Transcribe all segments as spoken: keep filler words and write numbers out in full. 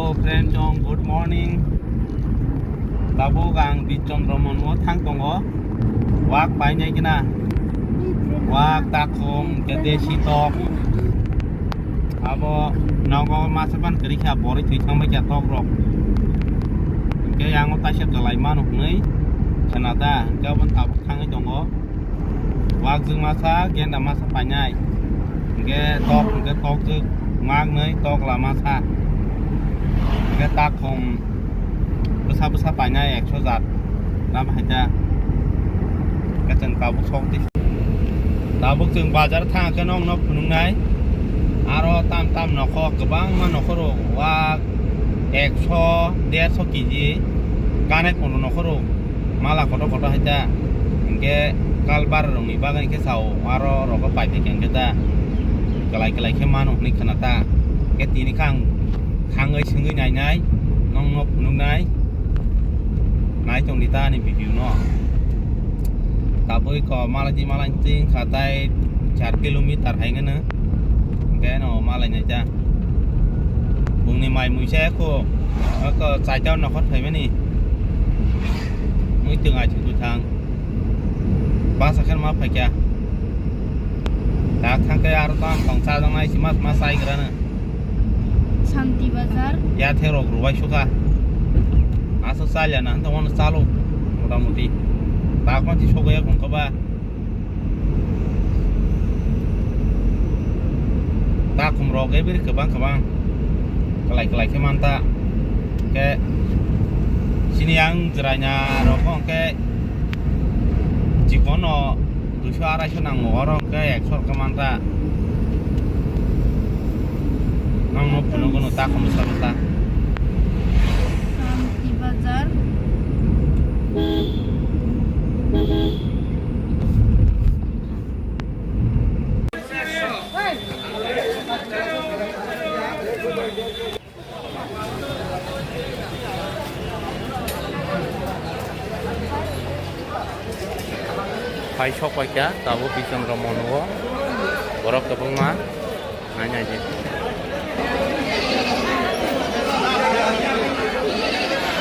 Hello friend chong, good morning. Tabuk ang Bijchandra Mon o thang tongo. Wak painai kena. Wak, takhum, ke desi tok. Abo nogo masa ban kwrwi kha, borwi thwi thang bai kha tok rok. Hwnkhe yang o taisa kwlai mano hwnwi khna da, hwnkhe abo tabuk thangwi tongo. Wakjwk masa, genda masa painai. Hwnkhe tok, hwnkhe tokjwk, maknwi tokla masa. Hwnkhe takhum bwsa bwsa painai ekso jat. Lam hai da. Hwnkhe chwng tabuk sok di. Tabuk chwng bazar thang khe nokno phunuknai. Aro tam tam nokhor, kwbangma nokhoro wak ekso, derso keji kanai kono nokhoro. Mala kotor kotor hai ta. Hwnkhe kalbar rokni bagwi khe sao, aro rogo pai thai khe hwnkhe ta. Kwlai kwlai khe mano hwnwi khna ta. Hwnkhe tini khe ang thangwi swngwi nainai, nokno phunuknai. Nai tongdi ta ani video no. Tabuk ko malai di malai twi wngkha tai char kilometer hai hwnwi. Hwnkhe no malai nai ta. Bungni mai muisa kho, ko chaita nokhor phaimani. Muitwng ai thwngwi thang. Basa khe ma phaikya. Tak thangkhe aro tang tong chajaknai si mas mas chaigrana. Shanti Bazar. Yathek rok rwbai sukha. Asa chalya na hanta wano chalo. Mota moti. Tak ma si sokya kongkha ba. Takhum rok ebri kwbang kwbang kwlai kwlai khe manta. Khe sini ang jwraina rok hwnkhe chikon no duiso araisho nango, oro hwnkhe ekso rok khe manta. Ang no phunukgo no takhum bwsa bwsa. Shanti Bazar. Phai sok paikha tabuk Bijchandra Mon o, borok kwbangma. Nai, nai, nai.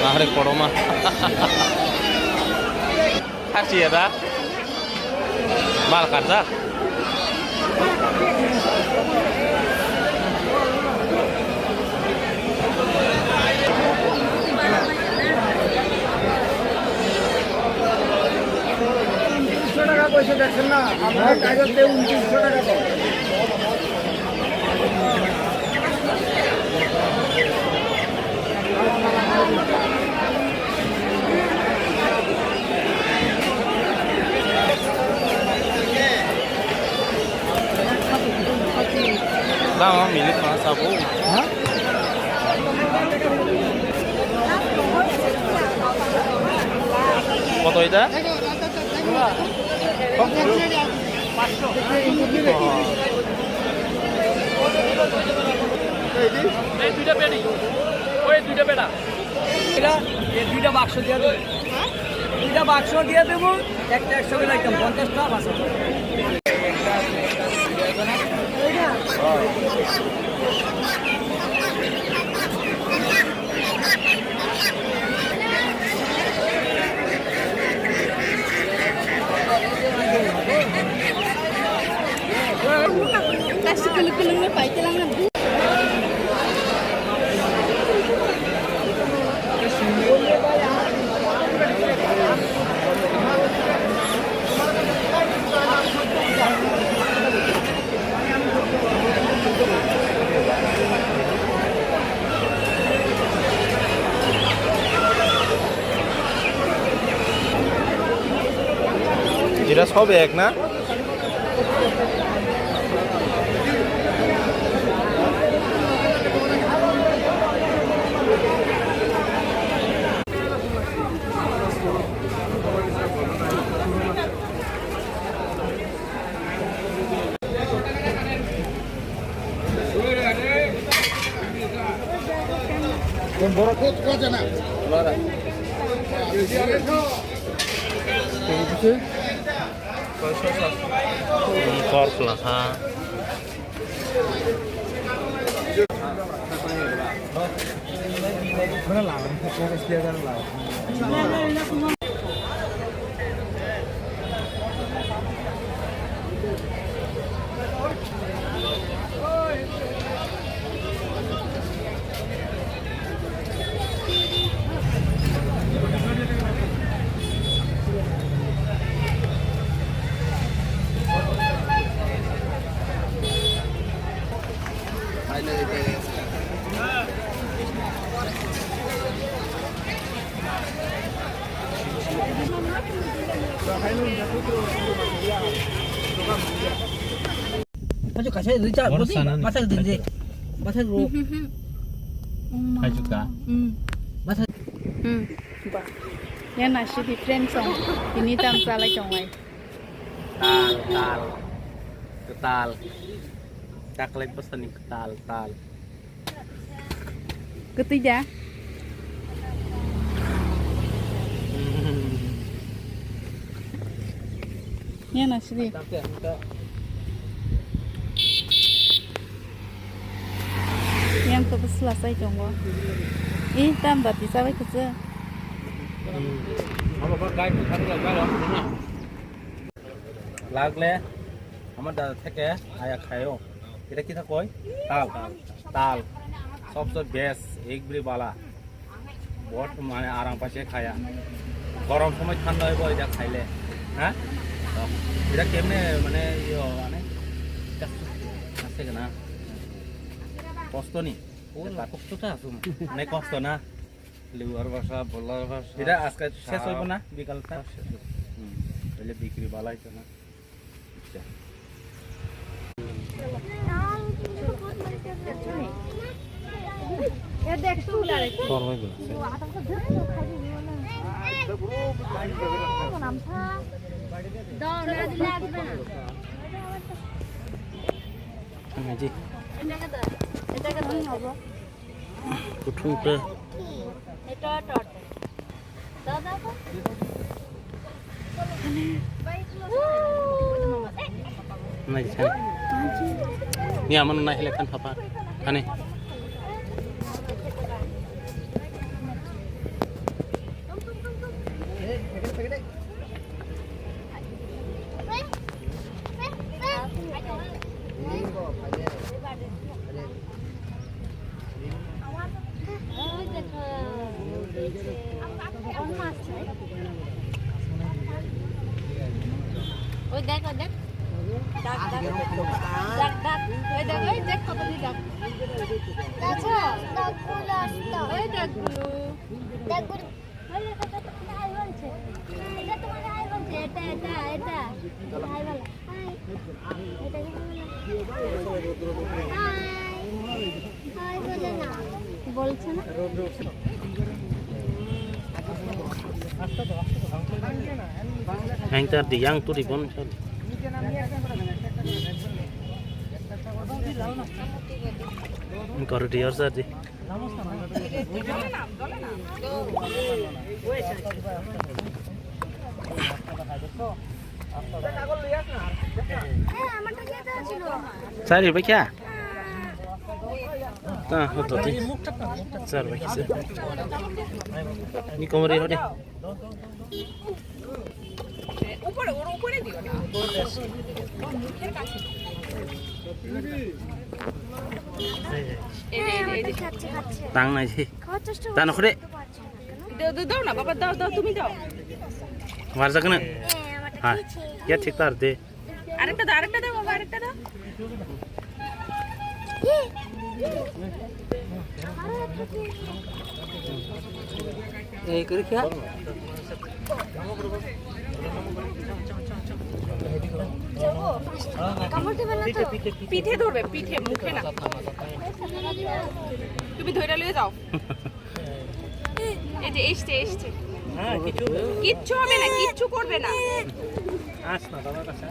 Nahari koroma. Khasi ya da? Mal karjak? উনত্রিশশো টাকা কইছে, দেখছেন না? আপনার কাগজ দিয়ে উনত্রিশশো টাকা কম। Dama milik ma sabo. Ha? Koto eta? এই দুইটা বেডি, ওই দুইটা বেডা। এটা, এই দুইটা বাক্স দিয়ে দেবো। দুইটা বাক্স দিয়ে দেবো, একটা একশো করে একদম পঞ্চাশ টাকা বাঁচা। Kasi kuluk-kuluk na pa, ito lang na. Jira sob ek na? Borok kok kok jana. Kor pwla kha. Ajo kaisa ri cha, Bor budi, sana ni. Masa din je. Masa ro. Hai chuka. Hmm. Masa. Hmm. Ba. Ya nasi di friend song. Ini tam salai chongai. Tal, tal. Ketal. Taklek pesan ni ketal, tal. Kwtwi da? Yana sidi. Yang to bwsla sai tongo. Ih, tam bati chabai kwchwng. Lagle, আমার দাদা থেকে আয়া খায়ও। এটা কি থাকো? তাল। তাল। সবচেয়ে বেস্ট, এক ব্রি বালা। বহুত মানে আরাম পাইছে খায়া। গরম সময় ঠান্ডা হইব এটা খাইলে। হ্যাঁ? তো এটা কেমনে মানে ইয়ে মানে আছে না? কষ্ট নি? ওর কষ্টটা আছে। অনেক কষ্ট না? লিভার ভাষা, বলার ভাষা। এটা আজকে শেষ হইব না বিকালটা? শেষ হইব। হুম। তাহলে বিক্রি বালা হইতো না। Kuthung ta. Nai san. Ni aman nai hele kan papa. Ani. ওই দেখ, ওই দেখ। ডাক, ডাক। ডাক, ডাক। ওই দেখ, ওই দেখ, কত দিয়ে ডাক। দেখো, ডাকগুলো আসতো। ওই ডাকগুলো। ডাকগুলো। ওই দেখো, এটা তোমার আই বলছে। এটা তোমার আই বলছে। এটা, এটা, এটা। আই বলো। হাই। এটা কি বলো? হাই। হাই বলে না। বলছে না? Hang tar di, yang tu di bon. Kor di, or sar di. Sari bai kya? Ta, hoto di. Sar bai kisa. Ni komori hode. উপরে, ওর উপরে দিও না। মুখের কাছে। এই যে, এই যে, এই যে। খাচ্ছে, খাচ্ছে। Tang nai si. খাওয়ার চেষ্টা করছে, Tang khore. Daw, daw, daw na, baba, daw, daw, tumi daw. Warjak na? Eh, আমার তো Ha. খেয়েছে। Ya thik tar de. আরেকটা দাও, আরেকটা দাও, বাবা, আরেকটা দাও। এই করে খেয়া। কামড় দেবে না তো? পিঠে ধরবে, পিঠে, মুখে না। তুমি ধরে নিয়ে যাও। এই যে এসছে, এসছে। হ্যাঁ, কিছু কিচ্ছু হবে না, কিচ্ছু করবে না। আস না বাবার কাছে।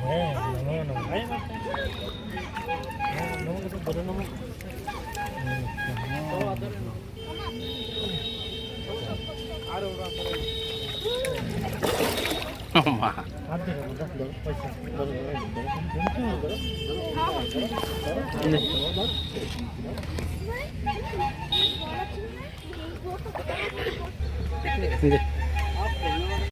হ্যাঁ, নমো নমো। এই মাত্র। হ্যাঁ, নমো নমো, বলো নমো। Oh, ma.